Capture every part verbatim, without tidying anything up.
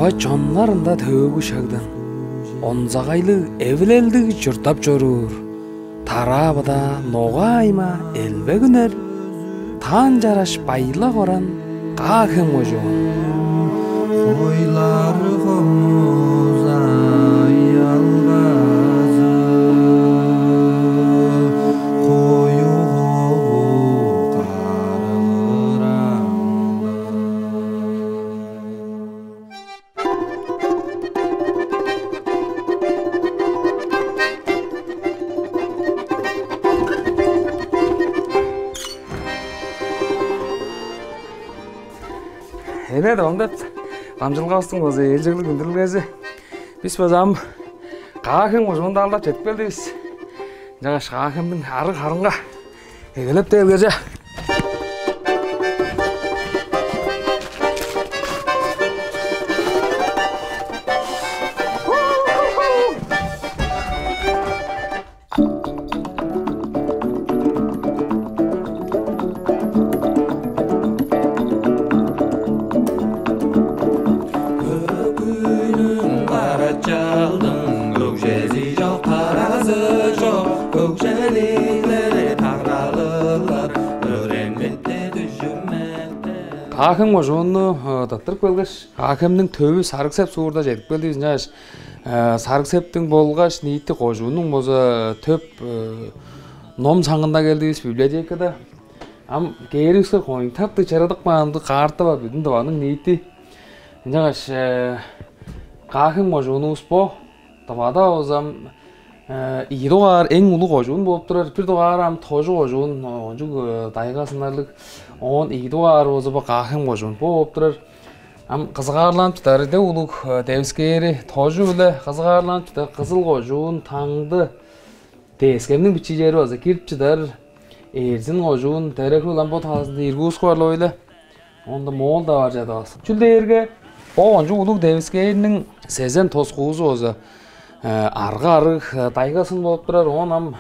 Чоннар ында төөгү шагдан, онзагайлыг, эвилелдиг чурттап чоруур, тараа-быдаа, ногаа-айма элбек үнер, таан чараш, байлак оран Каа-Хем кожуун. Хойлар хомузай алгазы, кою хову карыыраңда. Эне-даа оң деп, дамчыдылгавыстың база ээлчеглиг үндүрүлгези. Бис база ам Каа-Хем кожуунда аалдап чедип келдивис. Ынчангаш Каа-Хемниң арыг-харынга эгелеп дээлгеже. Көк күйнүң карачалдың өгжези чок, таразы чок, көкжелиглер, тагыралыглар, өөренмекте, дүжүрмекте. Каа-Хем кожуунну, э, тырттырып келгеш, Каа-Хемниң төвү Сарыг-Сеп суурда чедип келдивис. Ынчангаш, э, Сарыг-Септиң болгаш ниити кожууннуң база төп, э, ном саңында келдивис, библиотекада. Ам кээривиске кончуг таптыг чырыдып каан карта бар, бүдүн Тываның ниити. Ынчангаш, э, Каа-Хем кожуунувус бо. Тывада болза ам, э, ийи дугаар эң улуг кожуун болуп турар. Бир дугаар ам Тожу кожуун, о, кончуг, э, тайга-сыннарлыг. Оон ийи дугаар болза бо Каа-Хем кожуун бо болуп турар. Ам кызыгаарланып чыдары, дөө улуг, э, девискээри Тожу-биле кызыгаарланып чыдар Кызыл кожуун, Таңды, Тес-Хемниң бичии чери база кирип чыдар, Эрзин кожуун, Тере-Хөл ам бо талазында Иркутск бар-ла, ойла. Оон-даа Моол-даа бар чадавас. Чүл дээрге, бо кончуг улуг девискээриниң сезен тос хуузу болза, э, арга-арыг, э, тайга-сын болуп турар. Оон ам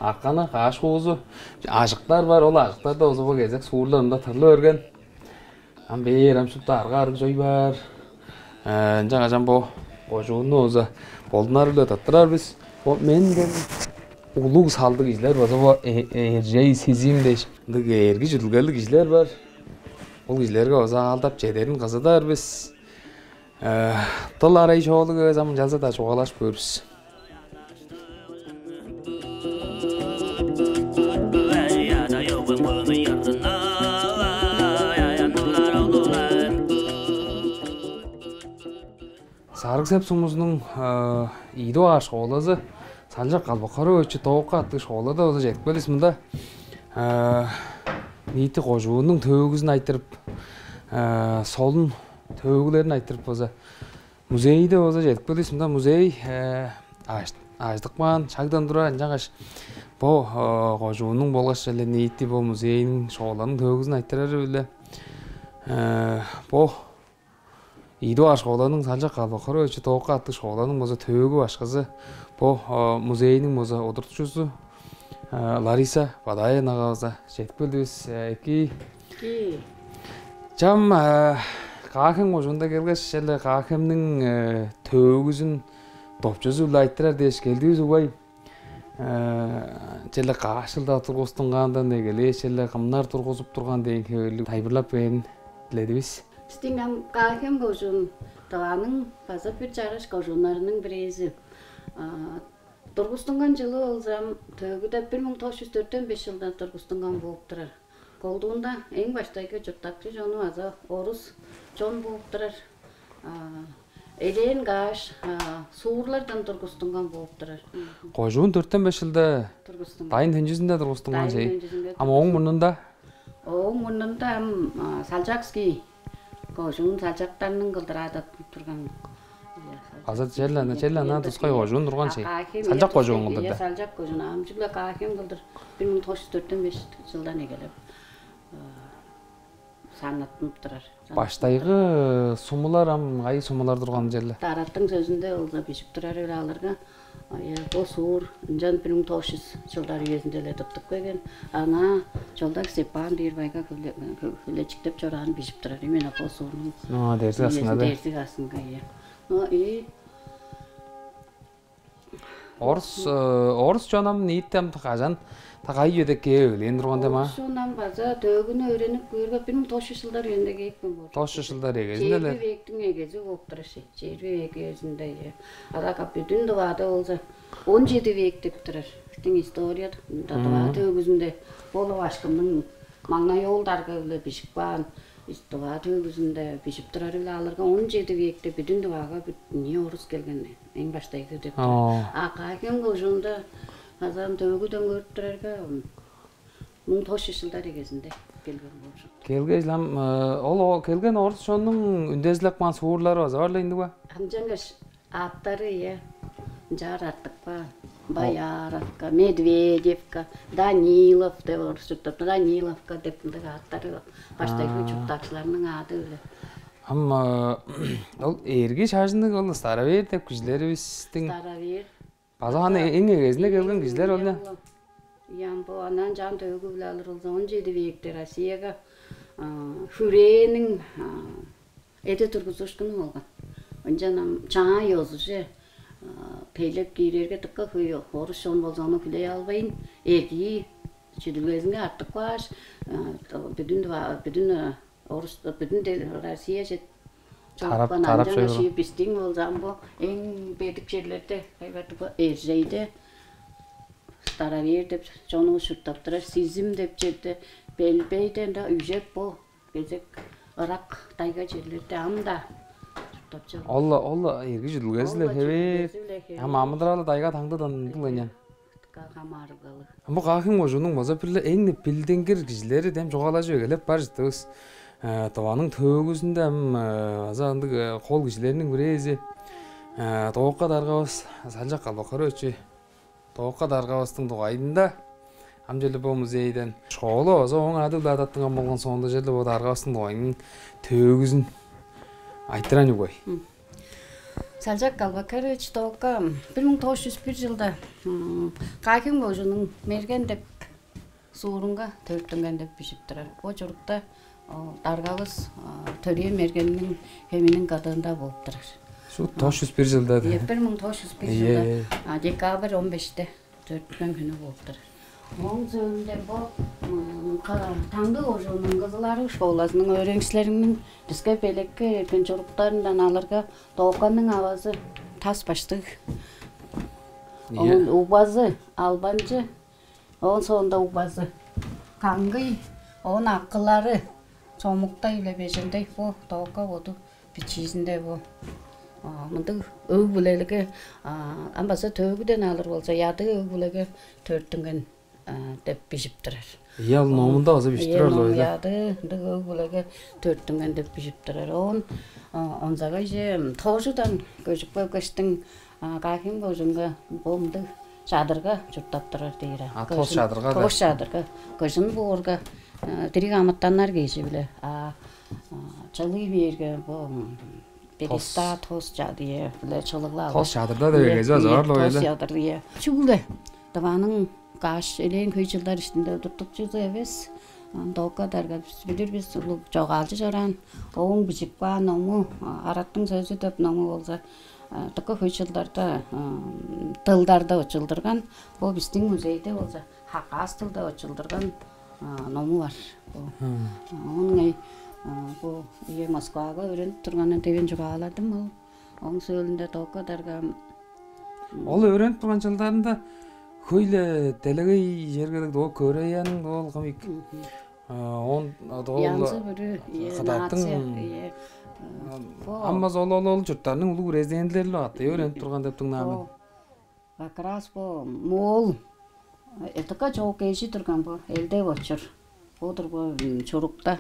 артканы каш хуузу, ажыктар бар. Ол ажыктарда болза бо кезек суурлар ында тырлы берген. Ам бээр ам шупту арга-арыг чой бар. Э, ынчангаш ам бо кожуунну болза болдунары-биле тырттырар бис. Бо менден улуг салдыг кижилер база бо, э, э, Эржей, Сизим дээш, ындыг эрги чүдүлгелиг кижилер бар. Ол кижилерге база аалдап чедерин кызыдар бис. Э, дыл арай чоолуг эвес, ам ынчалза-даа чугаалашып көөр бис. Сарыг-Сеп сумузунуң, э, ийи дугаар школазы Салчак Калбак-Хорович Тоокка аттыг школада болза чедип келдивис. Мында, э, ниити кожууннуң төөгүзүн айтырып, э, солун төөгүлерин айтырып болза, музейде болза чедип келдивис. Мында музей, э, аш-, ажыдып каан шагдан тура, ынчангаш бо, э, кожууннуң болгаш эле ниити бо музейниң, школаның төөгүзүн айтырары-биле, э, бо ийи дугаар школаның, Салчак Калбак-Хорович Тоокка аттыг школаның болза төөгү башкызы, бо, э, музейниң болза удуртукчузу, э, Лариса Бадаевнага болза чедип келдивис. Э, эки. Эки. Чам, э, Каа-Хем кожуунда келгеш, эле Каа-Хемниң, э, төөгүзүн допчузу-биле айтырар дээш келдивис угбай. Э, черле каш чылда тургустунгандан эгелээш, черле кымнар тургузуп турган дээн хевирлиг тайылбырлап бээрин диледивис. Бистиң ам Каа-Хем кожуун Тываның база бир чараш кожууннарының бирээзи. А, тургустунган чылы болза ам төөгүде бир муң тос чүс дөртен беш чылда тургустунган болуп турар. Колдуунда эң баштайгы чурттакчы чону база орус чон болуп турар. А, элээн каш, а, суурлардан тургустунган болуп турар. Кожуун дөртен беш чылда тургустунган. Дайын төнчүзүнде тургустунган. Дайын чей. Төнчүзүнде. Ам ооң мурнунда? Ооң мурнунда ам, а, Салчакский кожуун, салчактарның кылдыр адап турган. Азы черле ана, черле ана тускай кожуун турган чей. Салчак кожуун кылдыр. Салчак кожуун, ам чүгле Каа-Хем кылдыр бир муң тос чүс дөртен беш чылдан эгелеп, а, аңнаттынып турар. Баштайгы сумулар ам кайы сумулар турган черле? Тараттың сөзүнде болза бижип турар эле аларга, э, бо суур ынчан бир муң тос чүс чылдар үезинде эле тыптып келген. Аңаа Чолдак Степан Бийирбайга хүле-, хү-, хүлечиктеп чораанын бижип турар. Именно бо суурнуң Ооба, дерзиг үезинде, асынга да. Дерзиг асынга, ийе. Но и Орус, э, орус чон ам ниити ам кажан, та кайы үеде кээп эгелээн турган дем а? Орус чон ам база төөгүнү өөренип көөрге, бир муң тос чүс чылдар үезинде кээп келген болур. Тос чүс чылдар эгезинде эле. Чээрби вектиң эгези болуп турар ши. Чээрби век эгезинде, э. Ада кап бүдүн Тывада болза, он чеди век деп турар. Бистиң историяда Тыва төөгүзүнде болуп ашкынның маңнай оолдарга-биле бижип каан, Тыва төөгүзүнде бижип турары-биле аларга он чеди векте бүдүн Тывага бүт-, не орус келген, эң баштайгы деп турар. Оо. А Каа-Хем кожуунда азам төөгүден көрүп турарга, муң тос чүс чылдар эгезинде келген болур. Келгеш, ам, э, ол, ол келген орус чоннуң үндезилеп каан суурлары база бар-ла ындыг ба? Ынчангаш аъттары, ийе, ынчаар артып каан. О. Бояровка, Медведевка, Данилов деп орус чурттап, Даниловка деп мындыг аъттары бар. Баштайгы чурттакчыларның аъды-биле. Ам, э, ол эрги шажынныг ол старовер деп кижилеривистиң Старовер. База аны эң эгезинде келген кижилер ол не? Ийе, ам бо анаа чаан төөгү-биле алыр болза, он чеди векте Россияга, а, хүрээниң, а, эде тургузуушкуну болган. Ынчан ам чаа ёзуже, а, тейлеп киирерге дыка хөй орус чон болза, ону хүлээп албайн, эргии чүдүлгезинге артып кааш, а, бүдүн, бүдүн, а, Орус, бүдүн де-, Россияже тарап, чорупкан, тарап ынчангаш чоруп. Бистиң болза ам бо эң бедик черлерде, кайгартып бо Эржейде, Старовер деп чонувус чурттап турар, Сизим деп черде, Белбейде, ында Үжек, бо кезек ырак тайга черлерде ам-даа чурттап чор. Ол-ла, ол-ла эрги чүдүлгези-ле хевээр. Ам амыдыралы тайга-таңдыдан ындыг-ла ыйнаан. Ка-, камаарылгалыг. Бо Каа-Хем кожууннуң база бир-ле эң билдингир кижилери дем чугаалажып эгелеп бар чыттывыс. Э, Тываның төөгүзүнде ам, э, база ындыг, э, кол кижилерниң бирээзи, э, Тоокка даргавыс Салчак Калбак-Хөрөөчү. Тоокка даргавыстың дугайында ам черле бо музейден школа база ооң ады-биле адаттынган болган соонда, черле бо даргавыстың дугайының төөгүзүн айтыран угай. М. Салчак Калбак-Хөрөөч Тоокка бир муң тос чүс бир чылда, м, Каа-Хем кожууннуң Мерген деп суурунга төрүттүнген деп бижип турар. Бо чурукта, о, даргавыс, а, төрээн Мергенниң хеминиң кыдыында болуп турар. Шуут тос чүс бир чылда. Ийе, бир муң тос чүс бир чылда, ийе, а, декабрь он беште төрүттүнген хүнү болуп турар. Ооң сөөлүнде бо, м, ка-, Таңды кожууннуң Кызыл-Арыг школазының өөреникчилериниң биске белекке берген чуруктарындан алырга, Тоокканың авазы Тас Баштыг, ийе, оон угбазы Албанчы, оон соонда угбазы Каңгый, оон акылары Чомуктай-биле Бежендей, бо Тоокка боду бичиизинде бо, а, мындыг өг-бүлелерге, а, ам база төөгүден алыр болза, ядыы өг-бүлеге төрүттүнген, а, деп бижип турар. Ийе, ол номунда база бижип турар-ла, ном, ойда. Ядыы ындыг өг-бүлеге төрүттүнген деп бижип турар. Оон, а, онзагайже Тожудан көжүп келгештиң, а, Каа-Хем кожуунга бо мындыг чадырга чурттап турар дээр. А, тос чадырга да. Тос чадырга. Кыжын боорга, а, дириг амытаннар кежи-биле, а, а, чылый бээрге бо, м, береста тос чадырга-биле чылыглап алыр. Тос чадырда деп эгези база бар-ла, тос ойла. Тос чадыр, ийе. Чүгле Тываның каш элээн хөй чылдар иштинде удуртукчузу эвес, ам Тоокка дарга бис билир бис, улуг чогаалчы чораан, ооң бижип каан ному, а, «Араттың сөзү» деп ному болза, а, дыка хөй чылдарда, а, дылдарда очулдурган. Бо бистиң музейде болза хакас дылда очулдурган, а, ному бар. Бо, а, оон ыңай, а, бо, ийе, Москвага өөренип турганын дивейн чугааладым ол. Ооң сөөлүнде Тоокка дарга, м, ол өөренип турган чылдарында хөй-ле делегей чергелиг, доо Кореяның, доо ол кым ийик, мгм, а, он, а, доо ол янзы бүрү, ийе, Кытайдың, нация, ийе, а, бо ам база ол, ол, ол чурттарның улуг резидентлери-биле катай өөренип турган деп дыңнаан мен. Бо как раз бо моол, э, дыка чоок кежи турган бо, элдеп очур. Бо-дур бо, м, чурукта.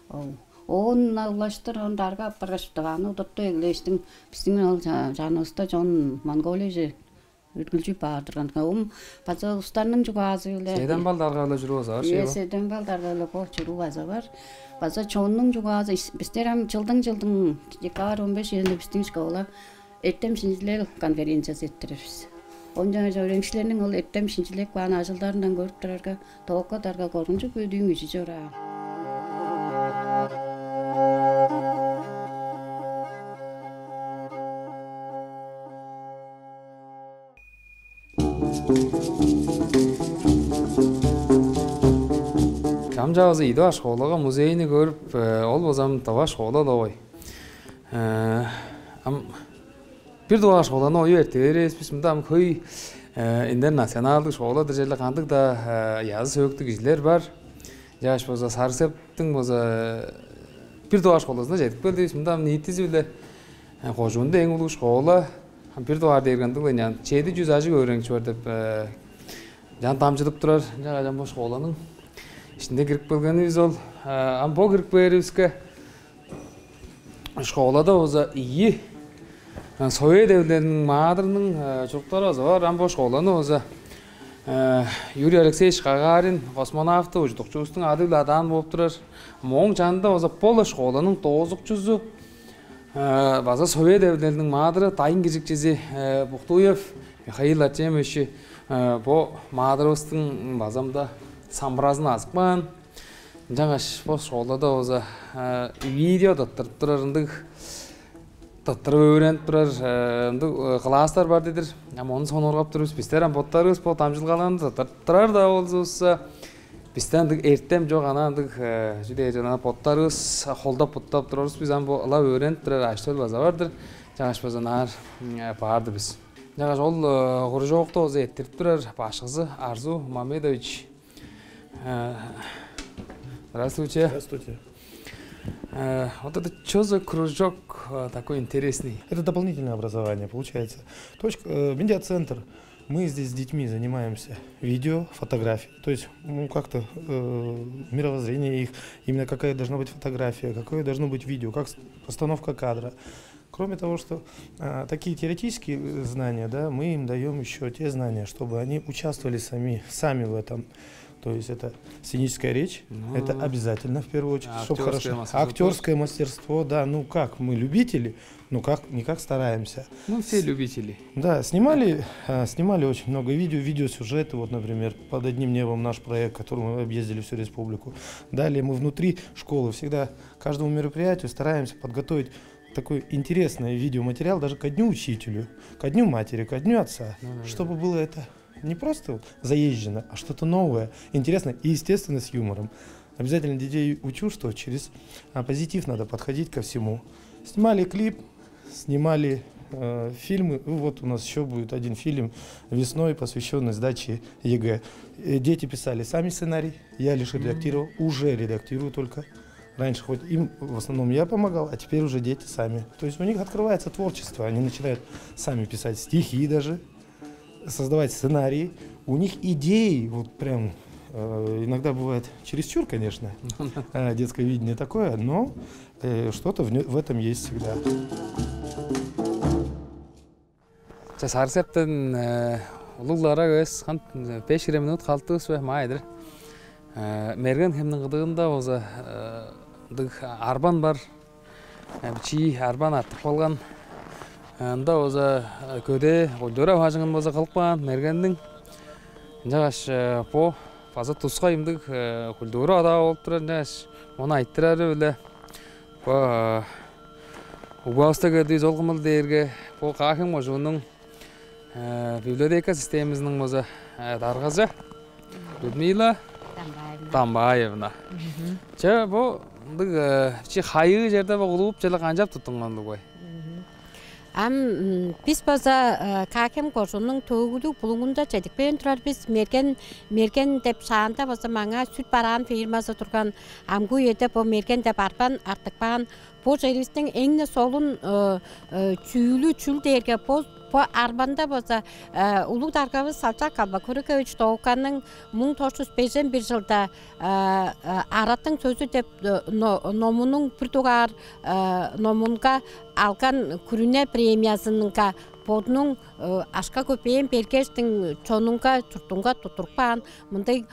Ол, оон-на улаштыр, оон дарга апаргаш, Тываны удуртуп эгелээштиң, бистиң ол ча-, чанывыста чон Монголияже үргүлчү баар турган. Ам база улустарның чугаазы-биле. Седен бал дарга-биле чуруу база бар, Ийе, шева? Седен бал дарга-биле бо чуруу база бар. База чоннуң чугаазы, ис-, бистер ам чылдың-чылдың декабрь он беш чээринде бистиң школа эртем-шинчилел конференциязы эрттирер бис. Оон чаңгыс өөреникчилерниң ол эртем-шинчилеп каан ажылдарындан көрүп турарга, Тока дарга коргунчуг бөдүүң үжү чораан. Чамчавазы идип аш школага музейни көрүп, э, ол базам тыва школа-ла болгай. Э, ам бир дугаар школаны оюп эрте бээр эвес бис, мында ам хөй, э, интернационалдыг школа-дыр, черле кандыг-даа, э, язы сөөктүг кижилер бар. Чааш болза Сарсептиң болза бир дугаар школазына чедип келдивис. Мында ам ниитизи-биле, э, кожуунда эң улуг школа. Ам бир дугаар дээрге ындыг-ла, ынчан чеди чүс ажыг өөреникчи бар деп, э, ынчан дамчыдып турар. Ынчан ам бо школаның иштинде кирип келгенивис ол. Э, ам бо кирип кээривиске школада болза ийи, э, Совет Эвилелиниң маадырының, э, чуруктары база бар. Ам бо школаны болза, э, Юрий Алексеевич Гагарин космонавты, ужудукчувустуң ады-биле адаан болуп турар. Мооң чанында болза бо-ла школаның доозукчузу, э, база Совет Эвилелиниң маадыры, дайын киржикчизи, э, Бухтуев Михаил Артемьевич, э, бо маадырывыстың база мында самбыразын азып каан. Ынчангаш бо школада болза, э, видео тырттырып турар, ындыг тырттырып өөренип турар, э, ындыг, э, класстар бар дидир. Ам ону сонуургап тур бис. Бистер ам боттарывыс бо дамчыдылгаларны тырттырып турар-даа болзувусса, бисте ындыг эртем чок, анаа ындыг, э, чүү дээр, анаа боттарывыс холдап-буттап турарывыс. Бис ам бо ылап өөренип турар ажы-төл база бар-дыр. Ынчангаш база ынаар, м, э, баар-дыр бис. Ынчангаш ол, э, кружокта болза эрттирип турар башкызы Арзу Мамедович. Э, здравствуйте. Здравствуйте. Э, вот это чё за кружок, э, такой интересный? Это дополнительное образование, получается. Точка, э, медиацентр. Мы здесь с детьми занимаемся видео, фотографией. То есть, ну, как-то, э, мировоззрение их, именно какая должна быть фотография, какое должно быть видео, как с-, постановка кадра. Кроме того, что, а, такие теоретические, э, знания, да, мы им даём ещё те знания, чтобы они участвовали сами, сами в этом. То есть это сценическая речь, Ну, это обязательно в первую очередь, чтоб актёрское хорошо. мастерство Актёрское тоже. мастерство, да, ну как, мы любители, ну как, никак стараемся. Мы все С-, любители. Да, снимали, а, снимали очень много видео, видеосюжеты, вот, например, «Под одним небом» наш проект, который мы объездили всю республику. Далее мы внутри школы всегда каждому мероприятию стараемся подготовить такой интересный видеоматериал даже ко дню учителю, ко дню матери, ко дню отца, Да-да-да. чтобы было это не просто вот заезжено, а что-то новое, интересное и, естественно, с юмором. Обязательно детей учу, что через, а, позитив надо подходить ко всему. Снимали клип, снимали, э, фильмы. Ну, вот у нас ещё будет один фильм весной, посвящённый сдаче ЕГЭ. Э, дети писали сами сценарий, я лишь редактировал, уже редактирую только. Раньше хоть им в основном я помогал, а теперь уже дети сами. То есть у них открывается творчество, они начинают сами писать стихи даже, создавать сценарии. У них идей вот прям, э, иногда бывает чересчур, конечно, э, детское видение такое, но, э, что-то в нё-, в этом есть всегда. Че, Сарсептен, э, улуг-ла ырак эвес, хан, э, беш хире минут халыптывыс бе, маа-дыр. Э, Мерген хемниң кыдыында болза, э, ындыг арбан бар. Э, бичии арбан артып калган. Э, ында болза, э, көдээ культура бажыңын болза кылып каан Мергенниң. Ынчангаш, э, бо база тускай ындыг, э, культура адаа болуп турар. Ынчангаш ону айтырары-биле бо, э, угбавыста келдивис, ол кымыл дээрге бо Каа-Хем кожууннуң, э, библиотека системазының болза, э, даргазы Людмила Дамбаевна. Дамбаевна. Мгм. Че, бо ындыг, э, чи хайыы черде бо улуп черле канчап туттунган улуг бай? Мгм. Ам, м, бис база, э, Каа-Хем кожууннуң төөгүлүг булуңунда чедип кээн турар бис. Мерген, Мерген деп шаанда база маңаа сүт бараан фирмазы турган, амгы үеде бо Мерген деп арбан артып каан. Бо черивистиң эң-не солун, э, э, чүүлү чүл дээрге бо, бо арбанда база, э, улуг даргавыс Салчак Калбак-Хөрегеевич Тооканның муң тос чүс бежен бир чылда, э, э, «Араттың сөзү» деп, э, но-, номунуң бир дугаар, э, номунга алган күрүне премиязынга Бодунуң, э, акша-көпээн бергештиң чонунга, чуртунга туттуруп каан мындыг,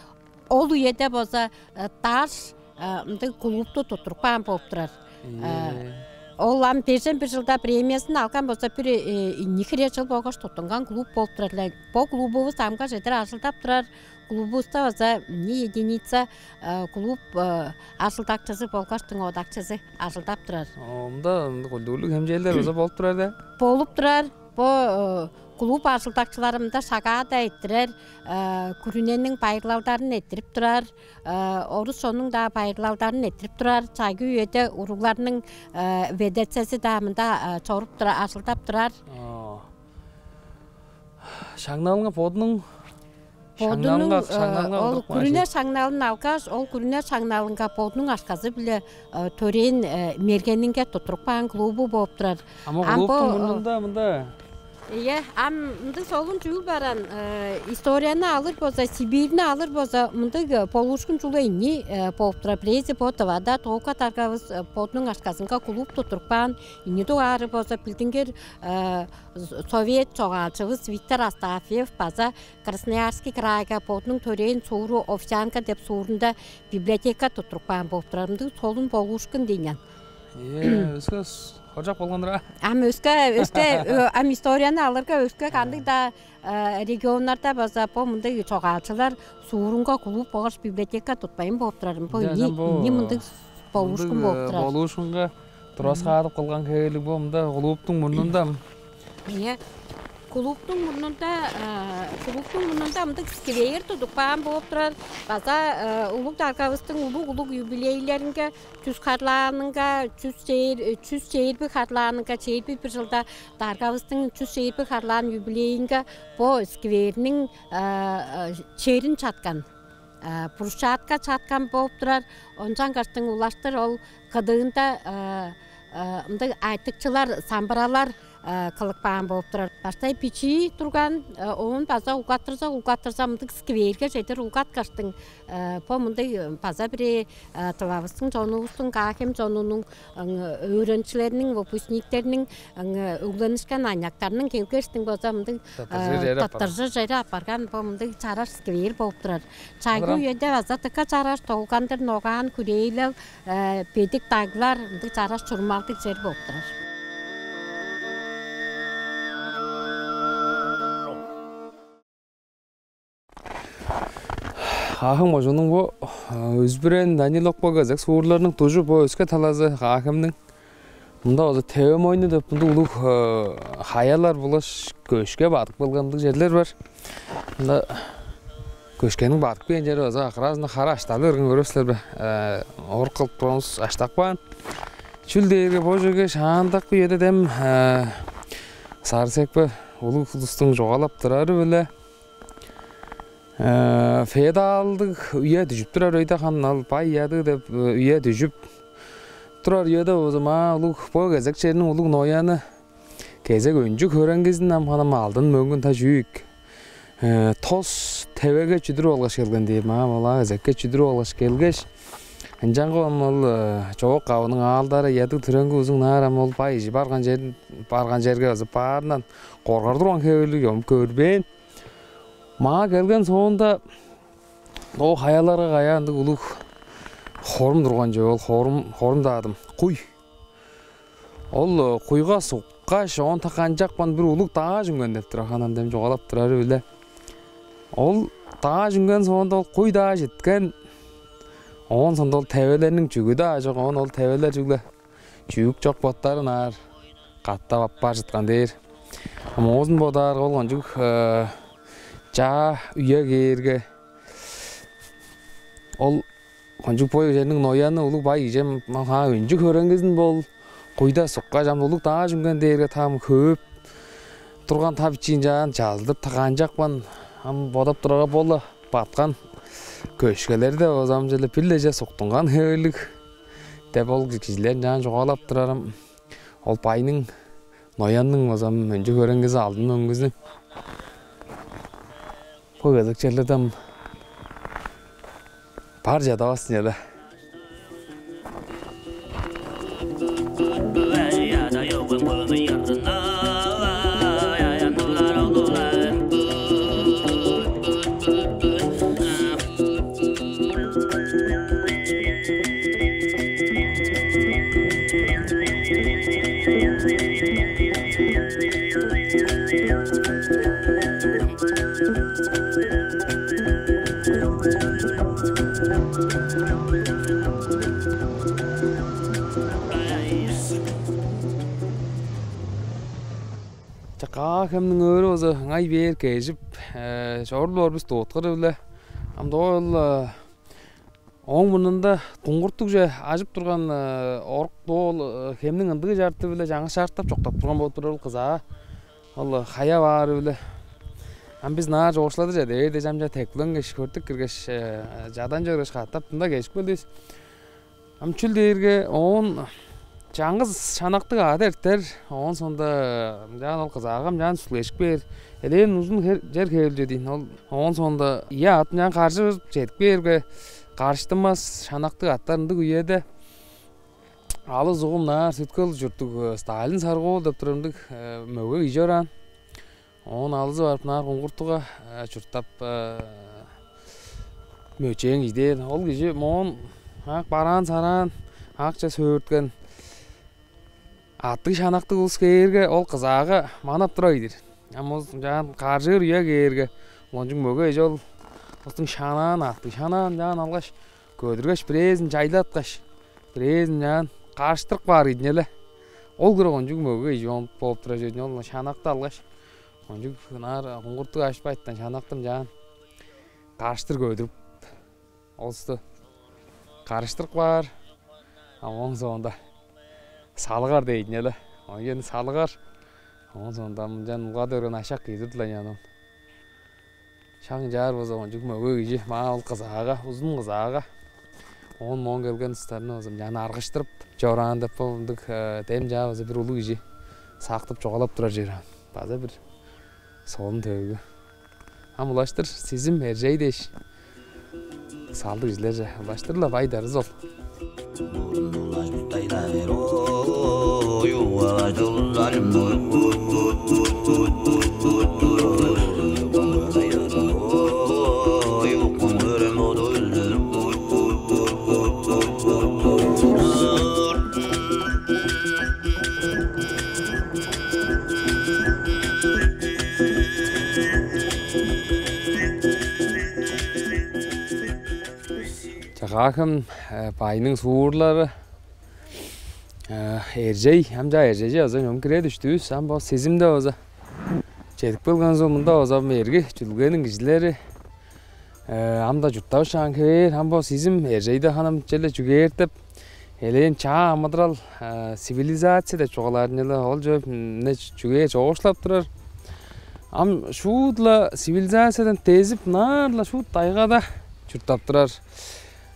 ол үеде болза, э, дааш, э, мындыг клубту туттуруп каан болуп турар. Ийе. Э, ол ам бежен бир чылда премиясын алган болза, бир, э, ийи хире чыл болгаш туттунган клуб болуп турар-ла. Бо клубувус амга чедир ажылдап турар. Клубувуста база ийи единица, э, клуб, э, ажылдакчызы болгаш тыңоодакчызы ажылдап турар. О, мында, мында культурлуг хемчээлдер база болуп турар да? Болуп турар. Бо, э, клуб ажылдакчылары мында шагаа-даа эрттирер, э, күрүнениң байырлалдарын эрттирип турар, э, орус чоннуң-даа байырлалдарын эрттирип турар. Чайгы үеде уругларның, э, ведецези-даа мында, э, чоруп тура, ажылдап турар. О. Шаңналыңар бодунуң Бодунуң, шаңналыңар, э, шаңналыңар ол кылдырып каан күрүне шаңналын алгаш, ол күрүне шаңналынга бодунуң акшазы-биле, э, төрээн, э, мергенинге туттуруп каан клубу болуп турар. Ам бо клубтуң бо, э, мурнунда мында. Ийе, ам мындыг солун чүүл бар аан, э, историяны алыр болза, Сибирьни алыр болза, мындыг, э, болуушкун чүгле ийи, э, болуп турар. Бирээзи бо Тывада Токка даргавыс, э, бодунуң акшазынга клуб туттуруп каан, ийи дугаары болза, билдингир, э, совет чогаалчывыс Виктор Астафьев база Красноярский крайга бодунуң төрээн сууру Овсянка деп суурунда библиотека туттуруп каан болуп турар. Мындыг солун болуушкун дийин аан. Ээ, өске с-, хоржок болган-дыр аа. Ам өске, өске, э, ам историяны алырга, өске кандыг-даа, э, регионнарда база бо мындыг чогаалчылар суурунга клуб болгаш библиотека тутпайн болуп турар. Бо ийи, ийи мындыг болуушкун болуп турар. Болуушкунга тураскаадып кылган хевирлиг бо мында клубтуң мурнунда. Ийе. Клубтуң мурнунда, а, клубтуң мурнунда мындыг сквер тудуп каан болуп турар. База, а, улуг даргавыстың улуг-улуг юбилейлеринге, чүс харлаанынга, чүс чээр-, чүс чээрби харлаанынга, чээрби бир чылда даргавыстың чүс чээрби харлаан юбилейинге бо скверниң, а, а, черин чаткан, а, брусчатка чаткан болуп турар. Ончангаштың улаштыр ол кыдыында, а, а, мындыг айтыкчылар, самбыралар, а, кылып каан болуп турар. Баштай бичии турган, а, оон база улгаттырза, улгаттырза, мындыг скверге чедир улгаткаштың, а, бо мындыг база бирээ, а, Тывавыстың чонувустуң, Каа-Хем чонунуң, ың, өөреникчилериниң, выпускниктериниң, ың, өгленишкен аныяктарының келгештиң болза мындыг, а, тырттыржыр чери апарган. Тырттыржыр чери апарган бо мындыг чараш сквер болуп турар. Чайгы үеде база дыка чараш долгандыр, ногаан, хүрээлел, э, бедик даглар, мындыг чараш чурумалдыг чер болуп турар. Каа-Хем кожууннуң бо, э, Үзбүрен, Даниловка, Кезек суурларының дужу бо өске талазы Каа-Хемниң. Мында база Теве мойну деп мындыг улуг, э, хаялар болгаш көшке бадып келген мындыг черлер бар. Мында көшкениң бадып келген чери база акраазында хара ашталы берген, көрүп силер бе? Э, орук кылып турганывыс аштап каан. Чүл дээрге бо черге шаандакы үеде дем, э, сарыг-секпе улуг улустуң чугаалап турары-биле, э, феодалдыг үе дүжүп турар өйде, харын ол бай-ядыы деп, э, үе дүжүп турар үеде болза, маа улуг, бо кезек черниң улуг нояны кезек өнчү хөреңгизин ам ханам алдын-мөңгүн, та чүү ийик, э, тос Тевеге чүдүрүп алгаш келген дээр, маа ол кезекке чүдүрүп алгаш келгеш, ынчангы ам ол, э, чоок-кавының аалдары, ядыг-түреңги узуңнаар ам ол бай кижи барган черин, барган черге база баарындан коргар турган хевирлиг чогум көрбээн. Маа келген соонда ол хаяларга каяа ындыг улуг хорум турган чүве, ол хорум, хорум-даа дым, куй. Ол, э, куйга суккаш, оон та канчапкан бир улуг дааш үнген деп турар, ханам дем чугаалап турары-биле. Ол дааш үнген соонда ол куй-даа читкен, оон соонда ол тевелерниң чүгү-даа чок, оон ол тевелер чүгле чүък чок боттарын аар катап аппаар чыткан дээр. А моозун бодаарга, ол кончуг, э, чаа үе кээрге, ол кончуг бо черниң нояны улуг бай кижи ам, хаа, өнчү хөреңгизин бол куйда суккаш, ам улуг дааш үнген дээрге, таам хөөп турган та бичиин чаан чалдып, та канчапкан, ам бодап турарга, бо-ла баткан көшкелер-даа база ам черле бир-ле че суктунган хевирлиг деп, ол кижилер чаан чугаалап турарым. Ол байның, ноянның база ам өнчү хөреңгизи, алдын мөңгүзү. Бо кезек черлерден бар чадавас чеде. Чаа, Каа-Хемниң өрү база ыңай бээр кежип, э, чоруп-ла бис дооткары-биле. Ам доо ол, э, ооң мурнунда дуңгуртугже ажып турган, э, орук доо ол, э, хемниң ындыгы чарты-биле чаңгыс чартап чоктап турган болуп турар ол кызаа. Ол, э, хая баары-биле. Ам бис ынаар чоокшулады чеде бээр дээш, ам чаа тепкиленгеш, хөртүп киргеш, э, чадан чоргаш, катап мында кежип келдивис. Ам чүл дээрге оон чаңгыс шанактыг аът эртер, оон соонда ынчаан ол кызаагам ынчаан сүлгешип кээр. Элээн узун хер-, чер хевел чүве дийин. Ол оон соонда ийи аът ынчаан каржы чедип кээрге, карыштынмас шанактыг аъттар ындыг үеде алыс угум ынаар Сүт-Хөл чурттуг, э, Сталин Сарыг-оол деп турар ындыг, э, мөге кижи чораан. Оон алызы барып, ынаар Куңгуртугга, э, чурттап, э, мөчээн кижи дээр. Ол кижи моон ак бараан-сараан, акча сөөрткен, аъттыг-шанактыг улус кээрге, ол кызаага манап тура бээр. Ам ол ынчаан каржыр үе кээрге, кончуг мөге кижи ол улустуң шанаан, аъттыг-шанаан ынчаан алгаш, көдүргеш, бирээзин чайлаткаш, бирээзин ынчаан карыштырып каар ийин але. Ол хире кончуг мөге кижи ол болуп турар чүве ийин, ол шанакты алгаш, кончуг ынаар Куңгуртуг ажып кайттан шанакты ынчаан карыштыр көдүрүп, олусту карыштырып каар. А ооң соонда салыгар дээр ийин але. Оон кийин салыгар. Ооң соонда мынчан улгады берген ашак киир-дир-ла ынчан ол. Шак ынчаар болза, кончуг мөге кижи маа ол кызаага, узун кызаага, оон моон келген улустарны болза ынчан аргыштырып чораан деп, бо мындыг, э, дем чаа болза бир улуг кижи сактып чугаалап турар чер аан. База бир солун төөгү. Ам улаштыр Сизим, Эржей дээш салдыг кижилерже улаштыр-ла бай-дарыс ол. Чаа, Каа-Хем, э, байның суурлары, э, Эржей, ам чаа Эржейже база чогум кире дүштүвүс, ам бо Сизимде база чедип келген соң, мында база ам эрги чүдүлгениң кижилери, э, ам-даа чурттавышаан хевээр, ам бо Сизим, Эржейде ханам черле чүгээр деп, элээн чаа амыдырал, э, цивилизация деп чугаалаар ийин але, ол чүве, м, мне чү-, чүгээр чоокшулап турар. Ам шуут-ла цивилизациядан дезип, ынаар-ла шуут тайгада чурттап турар,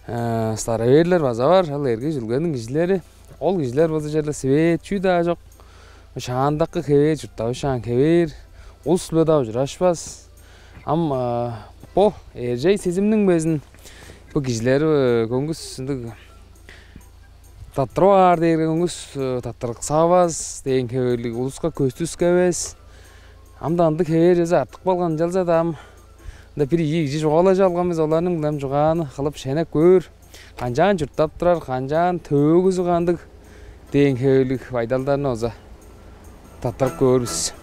э, староверлер база бар, ол эрги чүдүлгениң кижилери. Ол кижилер болза черле свет, чүү-даа чок, шаандакы хевээр, чурттавышаан хевээр, улус-биле-даа ужурашпас. Ам, э, бо Эржей Сизимниң безин бо кижилери, э, көңгүс ындыг таптырып аар дээрге, көңгүс, э, таптырыксавас дээн хевирлиг, улуска көстүскевес. Ам-даа ындыг хевээр чүвези артып калган, ынчалза-даа ам ында бир ийи кижи чугаалажып алган бис, оларның-биле ам чугааны кылып шенеп көөр. Канчаан чурттап турар, канчаан, төөгүзү кандыг дээн хевирлиг байдалдарны база таптырып көөр бис.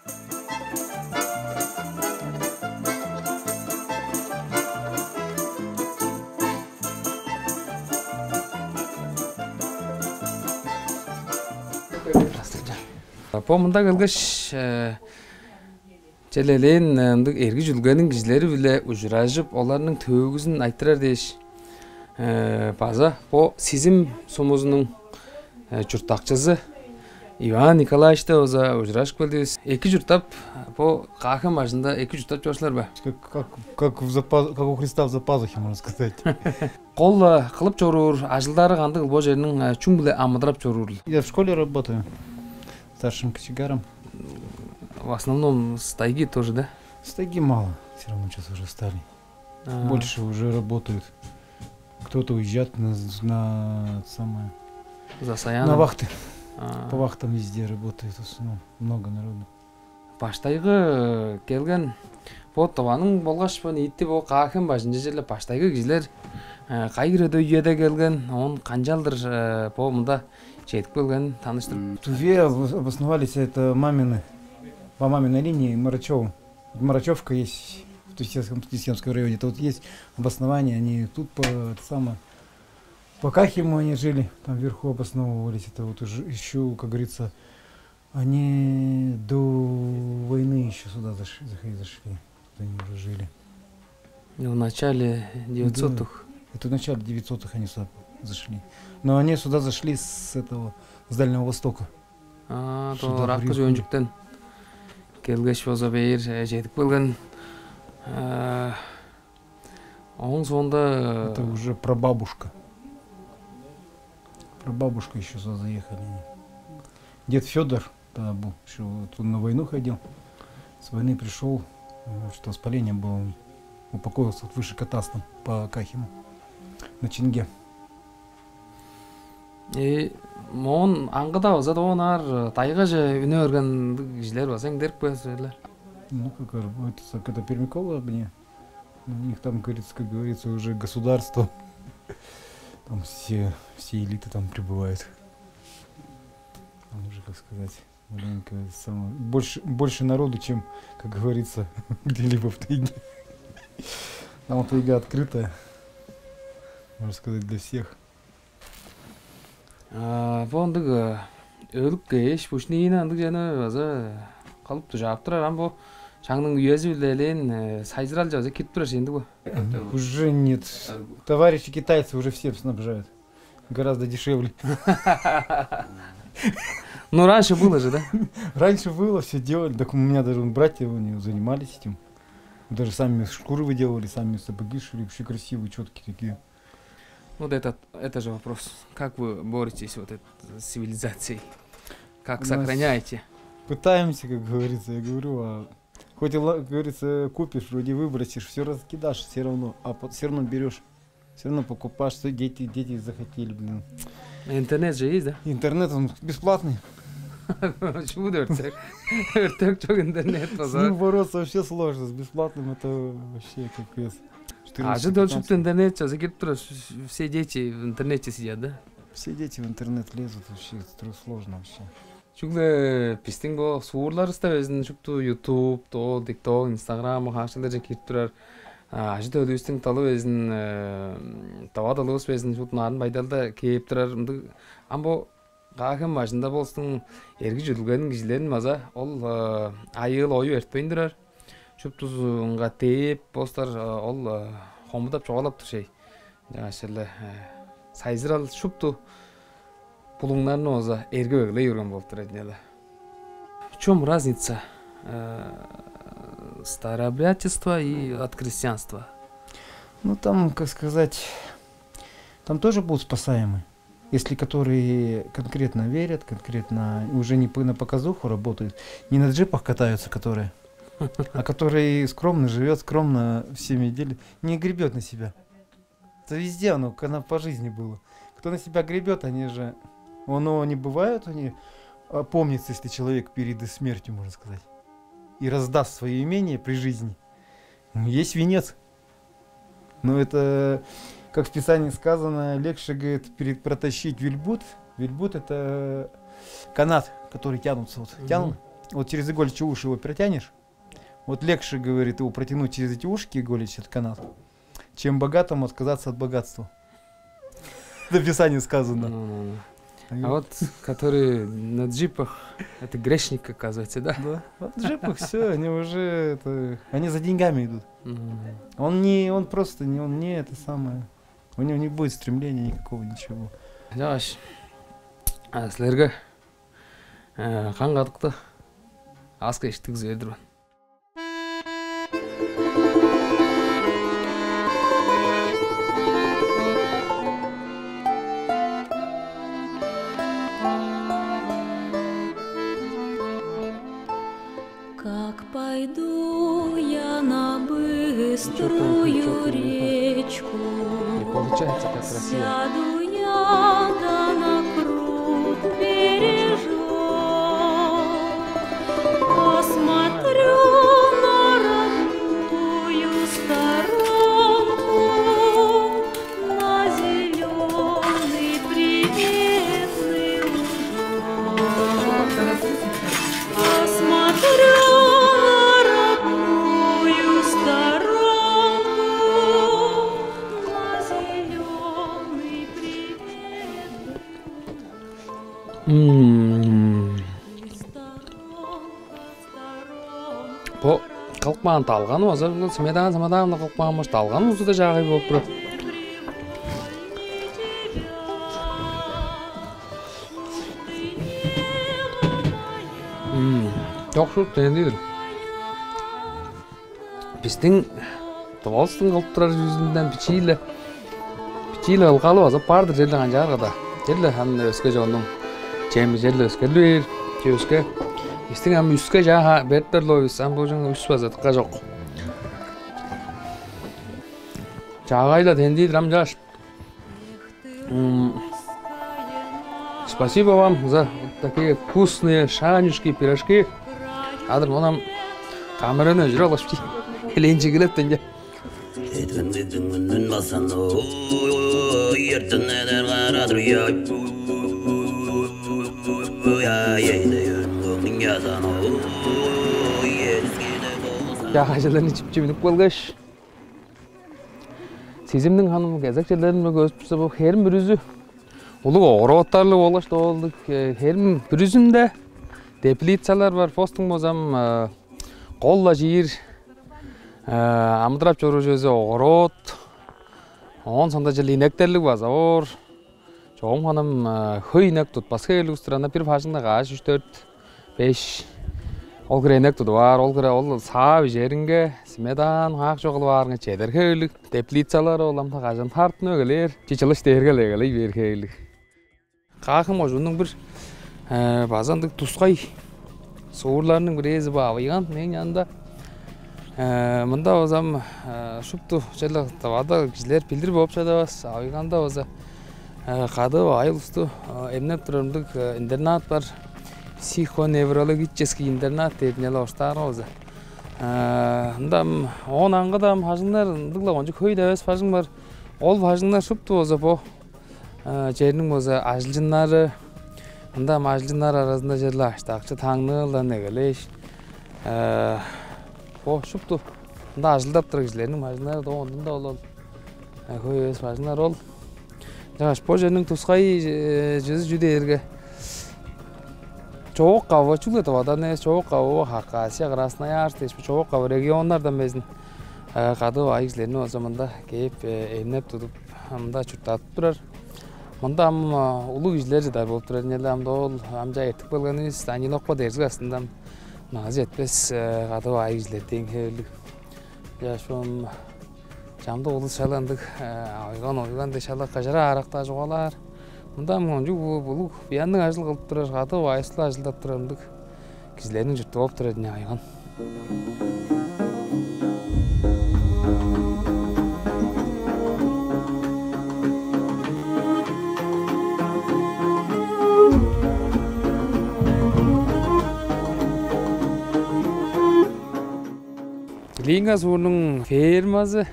Здравствуйте. Бо мында келгеш, э, черле элээн, э, ындыг эрги чүдүлгениң кижилери-биле ужуражып, оларның төөгүзүн айтырар дээш, э, база бо Сизим сумузунуң, э, чурттакчызы Иван Николаевичте база ужурашып келдивис. Эки чурттап, бо Каа-Хем бажында эки чурттап чор силер бе? Как, как, как в запас-, как у Христа в запасухе, можно сказать. Кол, э, кылып чоруур ажылдары кандыгыл, бо черниң, э, чүң-биле амыдырап чоруурул? Я в школе работаю, старшим кочегаром. В основном с тайги тоже, да? С тайги мало, всё равно сейчас уже стали. А. Больше уже работают. Кто-то уезжает на, на, это самое, за Саяном. На вахты. А. По вахтам везде работают в основном. Много народу. Баштайгы келген бо Тываның болгаш бо ниити бо Каа-Хем бажынче черле баштайгы кижилер, э, кай хиреде үеде келген, оон канчалдыр, э, бо мында чедип келгенин таныштырып. В Туве об-, обосновались это мамины по маминой линии Марачёву. Марачёвка есть в Тустемском, в Тустемском районе. Это вот есть обоснование, они тут по, это самое, по Кахиму они жили, там вверху обосновывались. Это вот уже ещё, как говорится, они до войны ещё сюда заш-, захи-, зашли. Тут они уже жили. Ну, в начале девятисотых. Да, это в начале девятисотых они сюда зашли. Но они сюда зашли с этого, с Дальнего Востока. А, то сюда ыраккы приехали. Чөөнчүктен келгеш болза, бээр, э, чедип келген. Э, ооң соонда, э, это уже прабабушка. Прабабушка ещё сюда заехали. Дед Фёдор тогда был, ещё вот он на войну ходил. С войны пришёл, э, что воспаление было, он упокоился вот выше Катасном по Кахиму на Чинге. Э, моон аңгыда база доонаар, э, тайгаже үне берген кижилер база эңдерик бе силер? Ну, как ар-, это, с-, это Пермякова мне. Ну, у них там, говорится, как говорится, уже государство. Там все, все элиты там пребывают. Там уже, как сказать, маленько само-, больше, больше народу, чем, как говорится, где-либо в тайге. Там тайга открытая, можно сказать, для всех. А, бо ындыг, э, өлүк кээш, пушнина ындыг чүвени база кылып дужаап турар. Ам бо шагның үези-биле элээн, э, сайзыралче база кирип турар чүве ындыг бо. Уже нет. Товарищи китайцы уже всем снабжают. Гораздо дешевле. Ну, раньше было же, да? Раньше было, все делали. Так у меня даже вон братья, они занимались этим. Даже сами шкуры выделывали, сами сапоги шили, вообще красивые, четкие такие. Вот этот, это же вопрос. Как вы боретесь вот это, с цивилизацией? Как сохраняете? У нас пытаемся, как говорится, я говорю, а хоть и ла-, как говорится, купишь, вроде выбросишь, все раскидашь, все равно, а все равно берешь, все равно покупаешь, что дети, дети захотели, блин. Интернет же есть, да? Интернет, он бесплатный. Чего ты, өртек? Өртек чок интернет. С ним бороться вообще сложно, с бесплатным это вообще капец. Четырнадцать, пятнадцать. Ажы-төл шупту интернет чазы кирип турар, все дети в интернете сидят, да? Все дети в интернет лезут, вообще, это сложно вообще. Чүгле бистиң бо суурларывыста безин шупту YouTube, то, TikTok, Instagram, хаашкындарже кирип турар. А, ажы-төлүвүстүң дылы безин, э, тыва дылывыс безин шупту нарын байдалда кээп турар. Ындыг, ам бо Каа-Хем бажында болзун, эрги чүдүлгениң кижилерин база ол, э, айыыл ою эртпейн турар. Шуптузунга дээп, бостар, э, ол, э, хомудап чугаалап тур шей. Чаа, шеле, э, сайзырал шупту булуңнарны база эргип эгелей берген болуп турар ийин але. В чём разница, э, старообрядчества и от крестьянства? Ну, там, как сказать, там тоже будут спасаемы. Если которые конкретно верят, конкретно уже не по-, на показуху работают, не на джипах катаются, которые, а который скромно живет, скромно всеми делит, не гребет на себя. Это везде оно, как оно по жизни было. Кто на себя гребет, они же, оно не бывает, они опомнится, если человек перед смертью, можно сказать, и раздаст свое имение при жизни. Ну, есть венец. Но это, как в Писании сказано, легче, говорит, перед-, протащить вельбут. Вельбут — это канат, который тянутся, вот, мгм, тянут. Вот через иголичьи уши его протянешь. Вот легче, говорит, его протянуть через эти ушки, иголичьи, этот канат, чем богатому отказаться от богатства. Это в Писании сказано. Ну, ну, ну. А вот, которые на джипах, это грешник, оказывается, да? Да. Вот в джипах всё, они уже, это, они за деньгами идут. Мгм. Он не, он просто не, он не это самое. У него не будет стремления никакого, ничего. Чааш, а, силерге, э, каң-кадыкты, аас-кежикти күзээр-дир мен. Как пойду я на быструю речку, не получается, как красиво. Сяду я да на крут бережок, посмотрю на родную сторонку, на зелёный приметный лужок. Посмотрю Бо кылып каан далганы база сметана, сметана кылып каан болза, далганы узу-даа чаагай болуп турар. М, чок, шуут дендир. Бистиң тывалыстың кылып турар чүвезинден бичии-ле, бичии-ле ылгалы база бар-дыр, черле канчаарга-даа. Черле ам өске чоннуң чеми черле өскерли бээр, че өске. Бистиң ам үске чаа берип бер-ле бис, ам бо чүң үс база дыка чок. Чаагай-ла тендир ам чааш. М, спасибо вам за такие вкусные шанюшки, пирожки. Адыр, мынам камераны өжүрүп алгаш, элээн чигилептен че. Эдиндиң үнүн басан, ой, эртиннеден карадыр, яй. Яй, эйде, үнүң язан, ой, эрискиде болза. Чаагайларны чип-чип үнүп келгеш, сизимниң, ханам, кезек черлерин көрүп турза, бо херим бүрүзү улуг огородтарлыг болгаш, доолдуг, э, херим бүрүзүнде теплицалар бар, постуң болза ам, э, кол-ла чиир, э, амыдырап чоруур чүвези огород. Оон соонда черле инектерлиг база боор. Чогум, ханам, э, хөй инек тутпас хевирлиг улус-тур, ана бир бажыңда каш, үш, дөрт, беш. Ол хире инек тудуп аар, ол хире ол саап ижеринге, сметана, ак чок кылып аарынга чедер хевирлиг. Теплицалары ол ам кажан тартынып эгелээр, чи чылыш дээрге-ле эгелей бээр хевирлиг. Каа-Хем кожууннуң бир, э, база ындыг тускай суурларының бирээзи бо Авыйган мээң янымда. Э, мында болза ам, э, шупту черле Тывада кижилер билир болуп чадавас. Авыйганда болза, э, кадыы бай улусту, э, эмнеп турар ындыг, э, интернат бар. Психоневрологический интернат дээр-дир ийин, орустаарга болза. Э, ында ам оон аңгыда ам бажыңнар ындыг-ла кончуг хөй-ле эвес бажың бар. Ол бажыңнар шупту болза бо, э, черниң болза ажылчыннары, ында ам ажылчыннар аразында черле аштаакчы таңныылдан эгелээш, э, бо шупту ында ажылдап турар кижилерниң бажыңнары, доо ондун-даа ол, ол, э, хөй эвес бажыңнар ол. Чаш, бо черниң тускай, э, чүзү чүү дээрге, чоок-кавы, чүгле Тывадан эвес, чоок-кавы, Хакасия, Красноярск дээш, бо чоок-кавы регионнардан безин, э, кадыы бай кижилерни болза мында кээп, э, эмнеп тудуп, мында чурттадып турар. Мында ам, э, улуг кижилер чыдар болуп турар ийин але, ам-даа ол ам чаа эртип келгенивис, Даниловка дерзиг аъдында ам назы четпес, э, кадыы бай кижилер дээн хевирлиг. Чаш, ам чамдык улус шала ындыг, э, Авыйган, Авыйган дээш, шала кажара аарак-даа чугаалаар. Мында ам кончуг бу-, улуг буянныг ажыл кылып турар, кадыы бай улус-ла ажылдап турар ындыг кижилерниң чурту болуп турар ийин Авыйган. Ильинка суурнуң фермазы.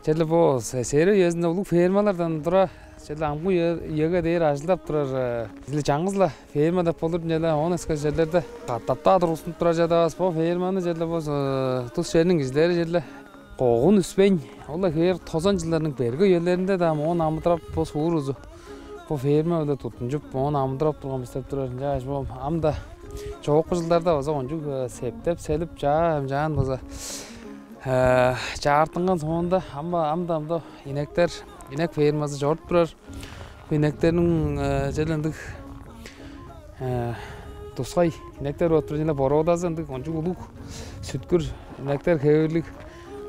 Черле бо се-, сээре үезинде улуг фермалардан тура, черле амгы үе-, үеге дээр ажылдап турар, э, черле чаңгыс-ла ферма деп болур ийин але, оон өске черлерде катап-даа тургустунуп турар чадавас. Бо ферманы черле бо, э, тус черниң кижилери черле когун үспейн, ол-ла хевээр тозан чылдарның берге үелеринде-даа ам оон амыдырап, бо суур улузу бо ферма-биле туттунчуп, оон амыдырап турган бис деп турар. Ынчангаш бо ам-даа чоокку чылдарда база кончуг, э, септеп, селип, чаа, ам чаан база, э, чаартынган соонда, ам-, ам-даа ам-даа инектер, инек фермазы чоруп турар. Бо инектерниң, э, черле ындыг, э, тускай инектер болуп турар, черле породазы ындыг кончуг улуг, сүткүр инектер хевирлиг.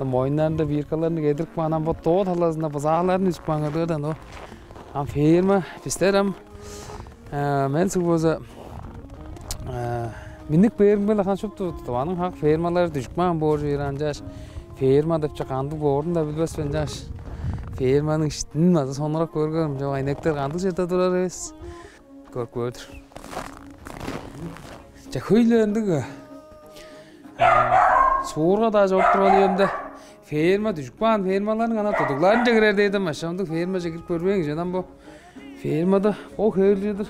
Моюннарында биркаларны кедирип каан, ам бо доо талазында бызааларын үзүп каан кылдыр-даа, но. Ам ферма, бистер ам, э, мен суг болза, э, миннип кээримге-ле, хан, шупту Тываның хак фермалары дүжүп каан боор чүве, ынчангаш ферма деп чүве кандыг боорун-даа билбес мен, ынчангаш ферманың иштин база сонуургап көргеним чок, инектер кандыг черде турар эвес. Көрүп көрдүр. Че, хөй-ле ындыг, э, суурга-даа чоруп турган үемде, ферма, дүжүп каан фермаларның ана тудугларынче кирер дээдим, ам ындыг фермаже кирип көрбээн кижи ам бо. Фермада бо хевирлиг-дир.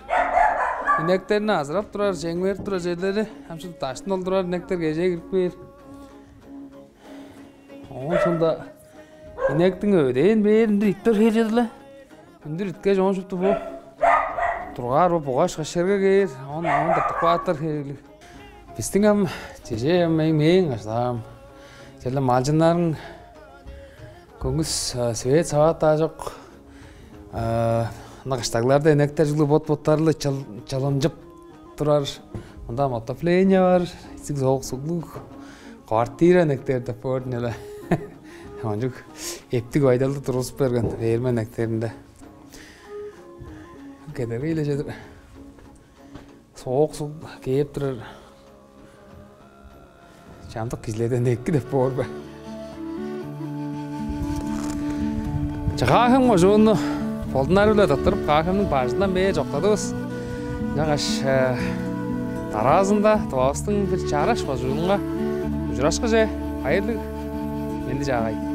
Инектерни азырап турар, чемгерип турар черлери, ам шупту даштын ол турар, инектер кежээ кирип кээр. Оон соонда инектиң өдээн бээр үндүр иттер хевирлиг-дир але. Үндүр иткеш, оон шупту бо тургаар бо бугаш кышырга кээр, оон, оон тыртып кааптар хевирлиг. Бистиң ам чеже ам мээң мээң ажылаам. Черле малчыннарың көңүс, а, свет саваат-даа чок. А, ынак кыштагларда инектер чүгле бот-боттары-ла чыл-, чылымчып турар. Мында ам отопление бар, изиг соок суглуг квартира инектер деп боор эле. Ончук эптиг байдалды тургузуп берген ферма инектеринде. Кедергей-ле чедир. Соок суг кээп турар. Чамдык кижилерден эки деп боор бе? Чаа, Каа-Хем кожуунну болдунары-биле тырттырып, Каа-Хемниң бажындан бээр чоктадывыс. Ынчангаш, э, дараазында Тывавыстың бир чараш кожуунунга ужурашкыже, байырлыг, менди-чаагай.